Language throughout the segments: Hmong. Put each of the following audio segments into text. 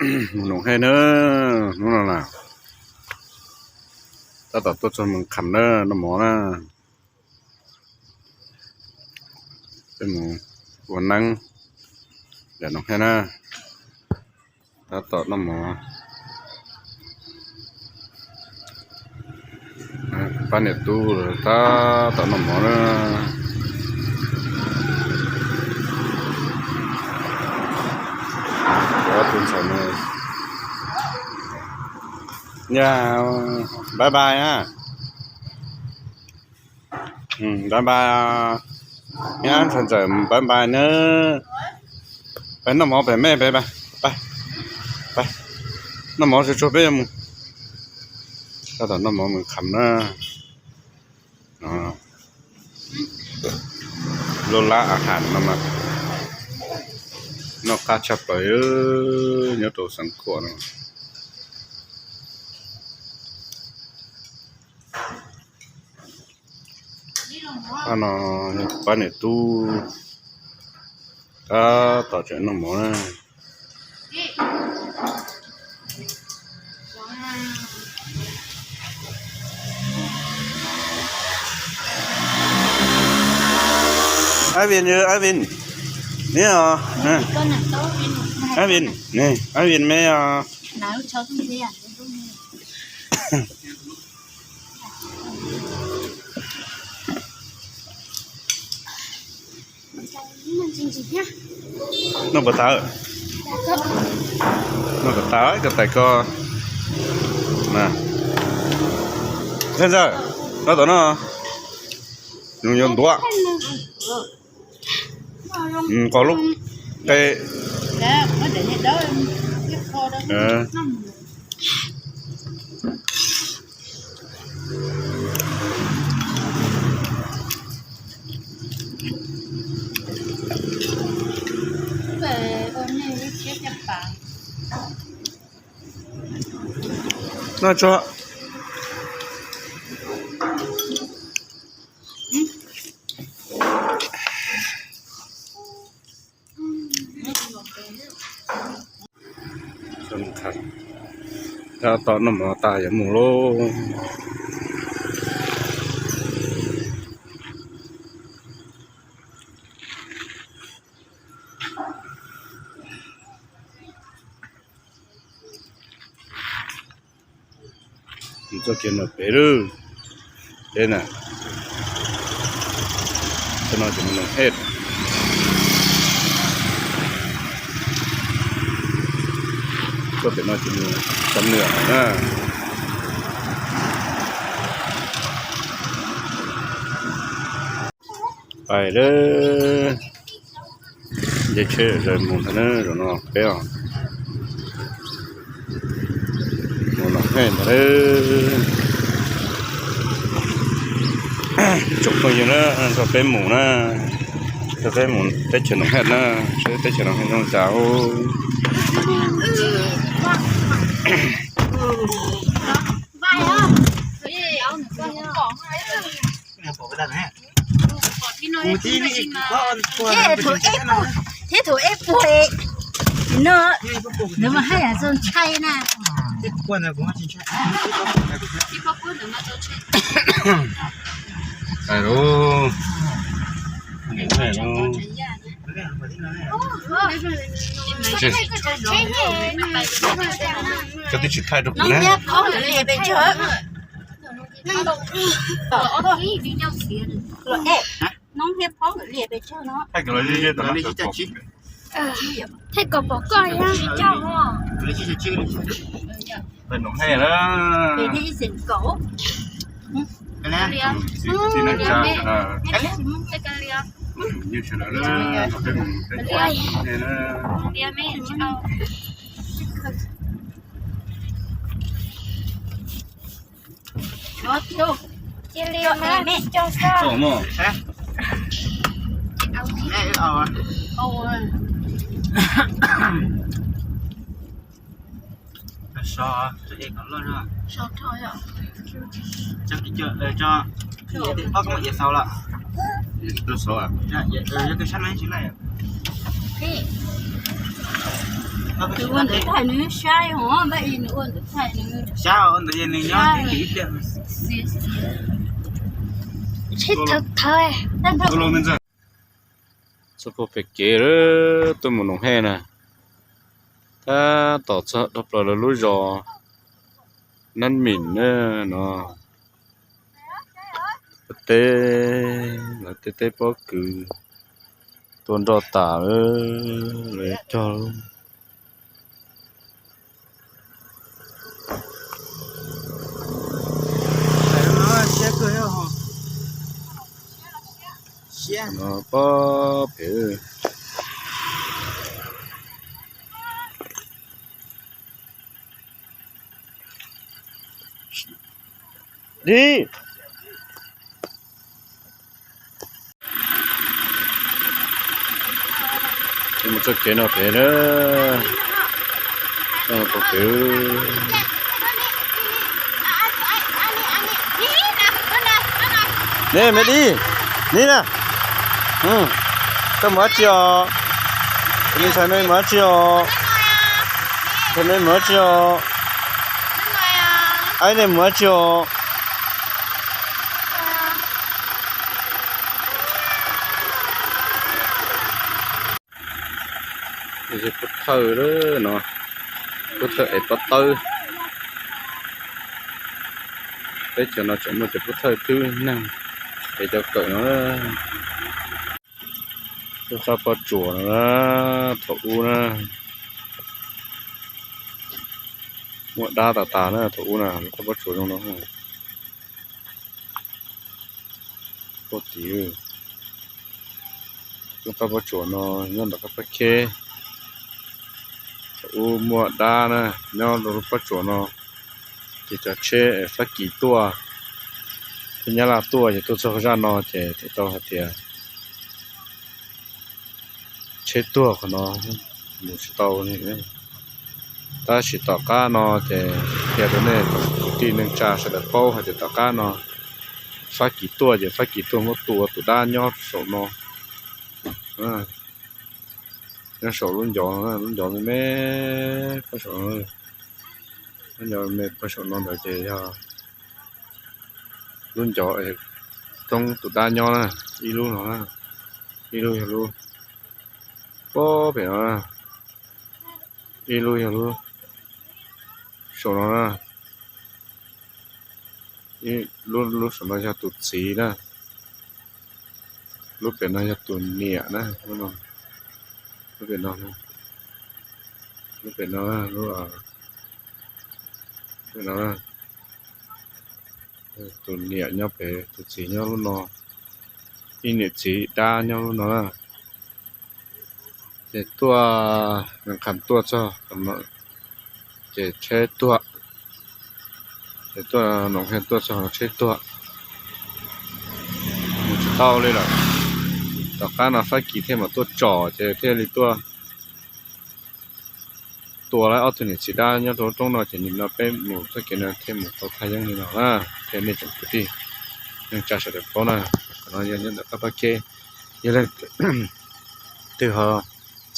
Mus Noom Hej na, hnub no na, tab tom tuaj txog Moos Kham na, noj mov na. Peb mus ua neeb yam Noom Hej na, tab tom noj mov. Pab niam tub tab tom noj mov na. Cov tus ntxhais no, ya, bye bye na. Bye bye. Ib ntxhais ntxawm bye bye na. Peb noj mov pem mej peb, peb noj mov tsuag tsuag peb yuav mus. Tab tom noj mov Moos Kham na. Lub lab a has no mas noj qab tshaj plaws nyob rau Xeev Khuam no. Pab no, pab niam tub tab tom tseem noj mov na. Ivan, Ivan, ne, Ivan, Ivan me os. Noj puas tas? Noj kom tas koj tais ko. Ntxawg, koj tom no, nws yuav ntuav. Qos lub qe. Noj tso. Tab tom noj mov tas yuav mus lauj. Txoj kev no pem lawm, pem na, txoj no ces mus Noom Hej, txoj pem no ces mus Xam Nuam na. Pais lawm, nce tsheb zam mus ntag na, zaum no peb os. Mus Noom Hej ntag lauj. Tsoom phooj ywg na, nrog peb mus na, nrog peb mus teb chaws Noom Hej na, seb teb chaws Noom Hej zoo cas. Thiab thaum eb puag no, nws mas haj yam txaus ntshai na. Koj twb tsis thaij rau kuv na. Noob thiab phob nkawd li pes tsawg? Noob thiab phob nkawd li pes tsawg no? Thaij kom pom koj. Pem Noom Hej na. Pem Noom Hej na. Tsis neej tsa sawv daws, tsoom phooj ywg sawv daws na, peb mus teb chaws Noom Hej na. Cia li mas tsis cog xwb. Nws ua ntawd thaij nws saib hos, npaj ib nws ua ntawd thaij nws saib ntawd nws nyob ib tiag. Txog puag pem kev lawm, tuaj mus Noom Hej na, tab tom txog dhau plaws lawv lub zos Nab Mim na no. Teb, lawv tej teb pob kws tua nroj tas lawm, lawv cog lub. Pob pem. Mus txoj kev no pem na. Ne me di, ni na. Koj mus dab tsi os? Ntshai me mus dab tsi os? Ntshai me mus dab tsi os? Aib, nej mus dab tsi os? Pub thawj no, pub thawj es pob tawb. Teb chaws no tseem muaj cov pub thawj twb neeg es cov kawm no. Lub qab pob tsuas no, thaum ub na, muaj dab tas tas na, thaum ub na, lub qab pob tsuas zoo no. Pub tim lub qab pob tsuas no nyob ntawm qab Pab Kheb. Thaum ub muaj dab na, nyob rau lub pob tsuas no, ces cov tsheb Fab Kis tuaj thiab Nyab Laj tuaj ces tuaj txog zaj no ces tau hais tias tsheb tuag qhov no mus tsis tau li. Tab sis tom qab no ces qhia rau nej kwv tij neej tsa sawv daws paub hais tias tom qab no Fab Kis tuaj ces Fab Kis tuaj muab tua tus dab nyob saum no, nyob saum lub ncov, lub ncov me me pab saum, lub ncov me pab saum no ntawd ces yog lub ncov roob tus dab nyob na, ib lub no, ib lub yog lub pob pem no, ib lub yog lub saum no na, lub, lub saum no yog tus txiv na, lub pem no yog tus niam na, lub pem no, lub pem no, lub, lub no, tus niam nyob pem, tus txiv nyob lub no, ib niam txiv dab nyob lub no na. Ces tuaj, Nqhas tuaj txog, ces tsheb tuag, ces tuaj Noom Hej tuaj txog tsheb tuag, mus tsis tau li lawm. Tom qab no Fab Kis thiaj mam tuaj tsom ces thiaj li tuaj tua lawv ob tug niam txiv dab nyob rau lub roob no ces nim no peb mus txoj kev no thiaj mus tau thaj yeeb li no na. Thiab nej tsoom kwv tij neej tsa sawv daws paub na, qhov no yog nyob ntawm qab Pab Kheb. Yog leej twg ho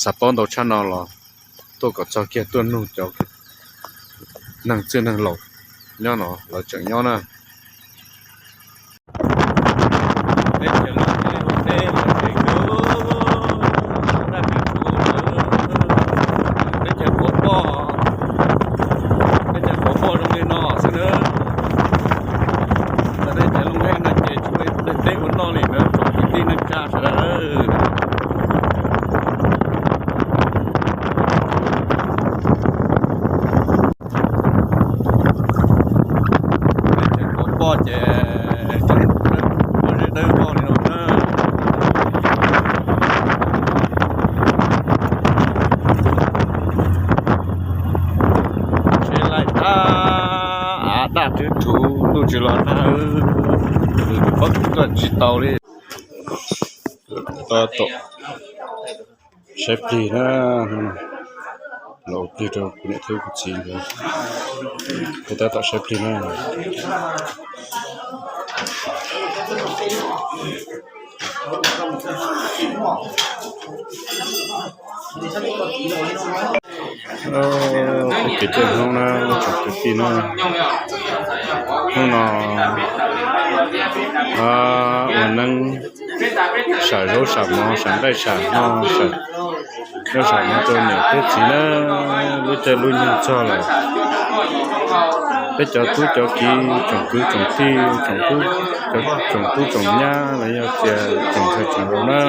xav paub ntau tshaj no los tuaj kom txog kiag tuaj nug cov neeg txwj neeg laus nyob no lawv tseem nyob na. Teb chaws quav poj, teb chaws quav poj zoo li no xwb na. Teb chaws Looj Hej no ces tsis muaj teb ua noj li na, tsoom kwv tij neej tsa sawv daws. Teb chaws quav poj ces ua zeb dawb vog li no na. Tsheb laij tag, av daj twb thuv, ntuj tsis los nag, pob kws tuaj tsis tau li. Tab tom saib plig na, los ua plig rau kuv niam thiab kuv txiv nkawd, peb tab tom saib plig na. Peb kev caij Hmoob na, tsoom kwv tij na, hnub no ua neeb sam zaub sam mov sam nqaij sam no, zaub sam mov rau niam thiab txiv na, lub caij lub nyoog txog lawm. Peb cov tub cov kiv tsoom kwv tsoom tij, tsoom tub tsoom nyab los yog tias tsoom ntxhais tsoom vauv na,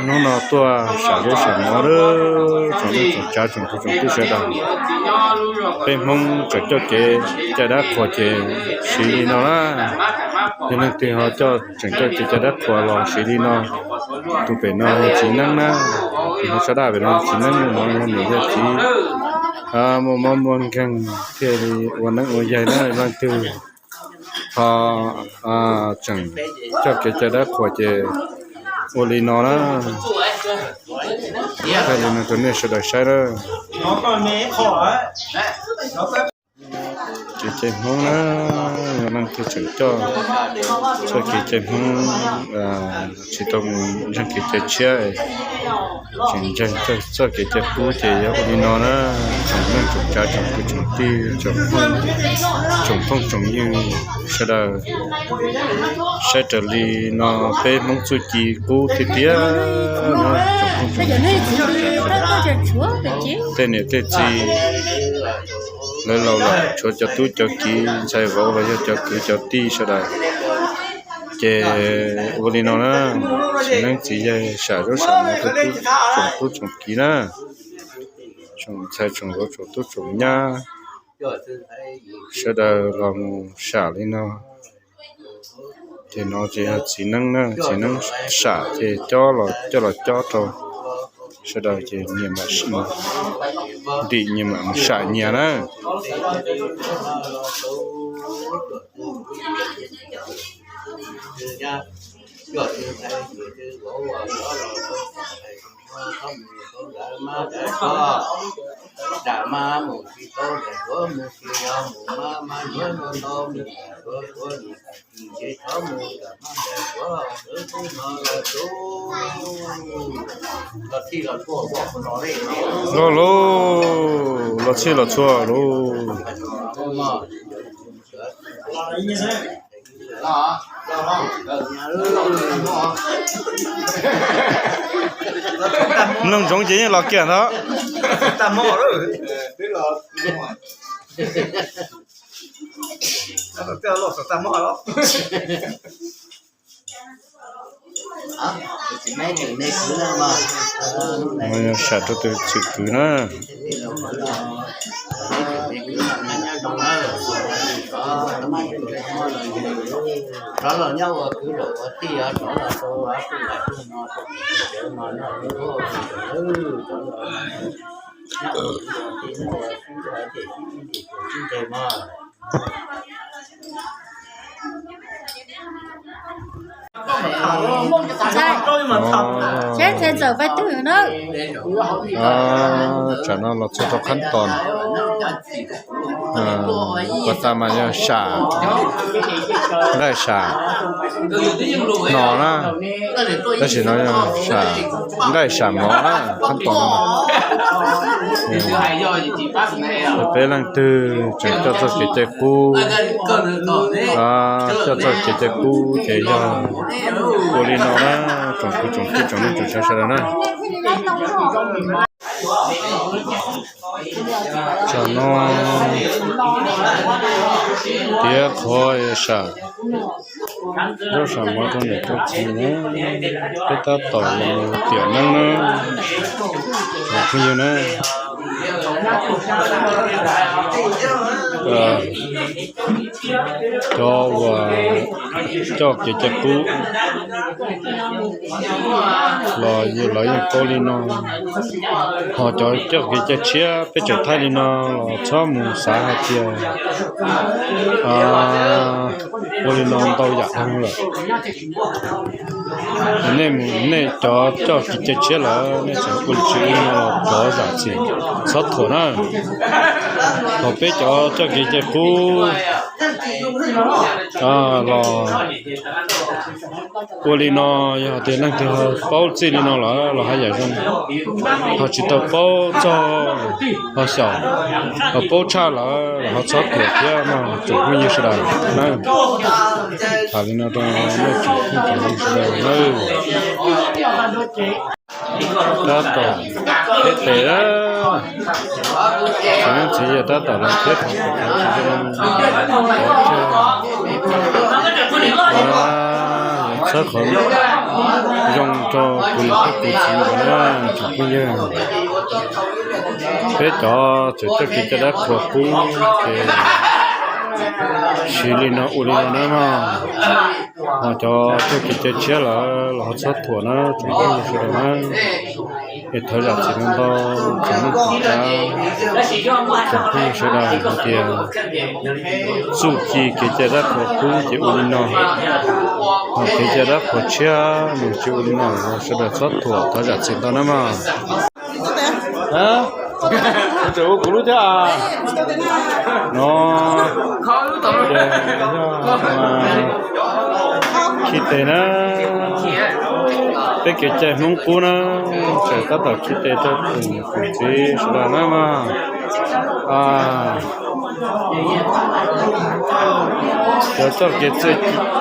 hnub no tuaj sam zaub sam mov lawm, tsoom neej tsoom tsav tsoom kwv tsoom tij sawv daws. Peb Hmoob tseem coj kev cai dab qhuas ces siv li no na. Yog leej twg ho coj tseem coj kev cai dab qhuas los siv li no. Tus pem no yog txiv neeb na, tus sab daj pem no txiv neeb, no yog niam yog txiv muaj mob muaj nkeeg thiaj li ua neeb ua yaig na. Leej twg ho tseem coj kev cai dab qhuas ces ua li no na. Thaij li no rau nej sawv daws saib na. Kev cai Hmoob na, yog leej twg tseem coj txoj kev cai Hmoob, tsis tau mus ntseeg kev cai tshiab, tseem ntseeg txoj kev cai qub ces yog ua li no na. Tsoom neej tsoom tsav tsoom kwv tsoom tij, tsoom phooj tsoom ywg sawv daws, saib raws li no peb Hmoob txuj ci qub tiag tiag na. Tsoom phooj tsoom ywg, tej niam tej txiv, lawv laus lawm tshuav cov tub cov kiv ntxhais vauv los yog cov kwv cov tij sawv daws, ces ua li no na. Txiv neeb txiv yaig sam zaub sam mov rau tsoom tub tsoom kiv na, tsoom ntxhais tsoom vauv tsoom tub tsoom nyab sawv daws los mus sam li no. Ces no ces yog txiv neeb na, txiv neeb sam ces cob los coj los cob rau sawv daws ces nyias mam ntim nyias mam mus sam nyias na. Los lauj, los txhij los txhua lauj. Mloog ntsoov ces yeej los kiag ntag. Yog sam rau tus txiv kwv na. Saib txhais txawm pais twg na. Tsam no los txog rau qhab tos, puas tas mas yog sam nqaij sam no na, tab sis no yog sam nqaij sam mov na, qhab tos no. Peb leej twg tseem coj txoj kev cai qub, coj txoj kev cai qub ces yog ua li no na, tsoom kwv tsoom tij tsoom neej tsoom tsav sawv daws na. Tsam no tiav qhuav sam zaub sam mov rau niam rau txiv na, peb tab tom los tiam neeb na, tsoom phooj ywg na. Cov uas coj kev cai qub los lawv yeej paub li no, ho cov coj kev cai tshiab peb tseem thaij li no los txhob mus xav hais tias ua li no ntau yam dhau lawm. Nej mus nej cov coj kev cai tshiab lawm nej tseem ua li tsis ua li no los rov zam txim txhob thuam na. Thaum peb cov coj kev cai qub los ua li no, yog tias leej twg ho paub txij li no lawm los haj yam zoo, ho tsis tau paub txog ho xyaum, ho paub tshaj lawm los ho txhob thuam thiab no tsoom phooj ywg sawv daws na. Tham li no rau nej tsoom phooj tsoom ywg sawv daws na. Tab tom thiab tes, txiv yawg tab tom los thiab, txhawb qhov zoo rau kuv niam thiab kuv txiv na tsoom phooj ywg. Peb cov tseem coj kev cai dab qhuas qub ces siv li no ua li no na mog. Ho cov coj kev cai tshiab lawm los ho txhob thuam na tsoom phooj ywg sawv daws na. Es thov zam txim ntau ntau tsoom neej tsoom tsav, tsoom phooj ywg sawv daws hais tias txuj ci kev cai dab qhuas qub ces ua li no, ho kev cai dab qhuas tshiab nws tsis ua li no, sawv daws txhob thuam, thov zam txim ntau na mog. Tseem ua kuv lub thiab no, ces yog khi tes na, peb kev cai Hmoob qub na, tseem tab tom khi tes rau tsoom niam tsoom txiv sawv daws na mog. Cov txoj kev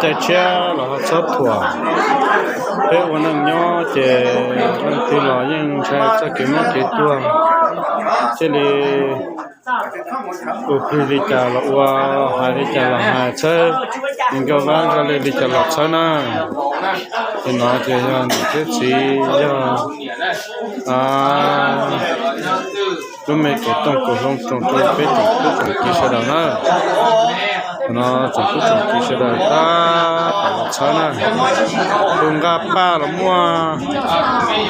cai tshiab los ho txhob thuam. Peb ua neej nyob ces leej twg los yeej ntshai txoj kev mob kev tuag, thiaj li ua plig li cas los ua, hais li cas los hais, txhawb nkauj vab nkauj li li cas los txhawb na. Ces no ces yog niam thiab txiv, yog lub me kaum tooj kaum hloov tsoom rau peb tsoom tub tsoom kiv sawv daws na. No tsoom tub tsoom kiv sawv daws tab tom los txhawb na. Tus nqa paj los muaj,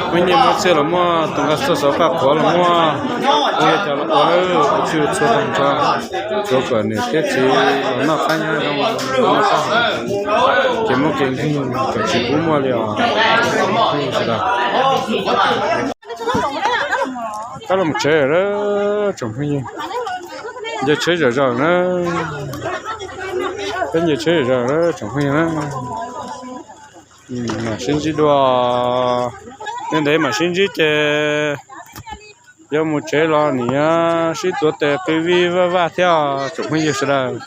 muaj nyiaj muaj txiaj los muaj, tus nqa txoj xov paj qhuav los muaj, ua li cas los ua, ua txhua txhua tag nrho, tsuav kom niam thiab txiv los noj qab nyob zoo, noj qab haus, kev muaj kev nkeeg kom tsis pub muaj li os. Sawv daws, peb los mus tsev lawm tsoom phooj ywg, nce tsheb zom zaws na, peb nce tsheb zom zaws lawm tsoom phooj ywg na. Mam sib ntsib dua, ntev ntev mam sib ntsib ces yuav mus tsev los niam sib tuav tes qw vij vaj vaj thiab tsoom phooj ywg sawv daws.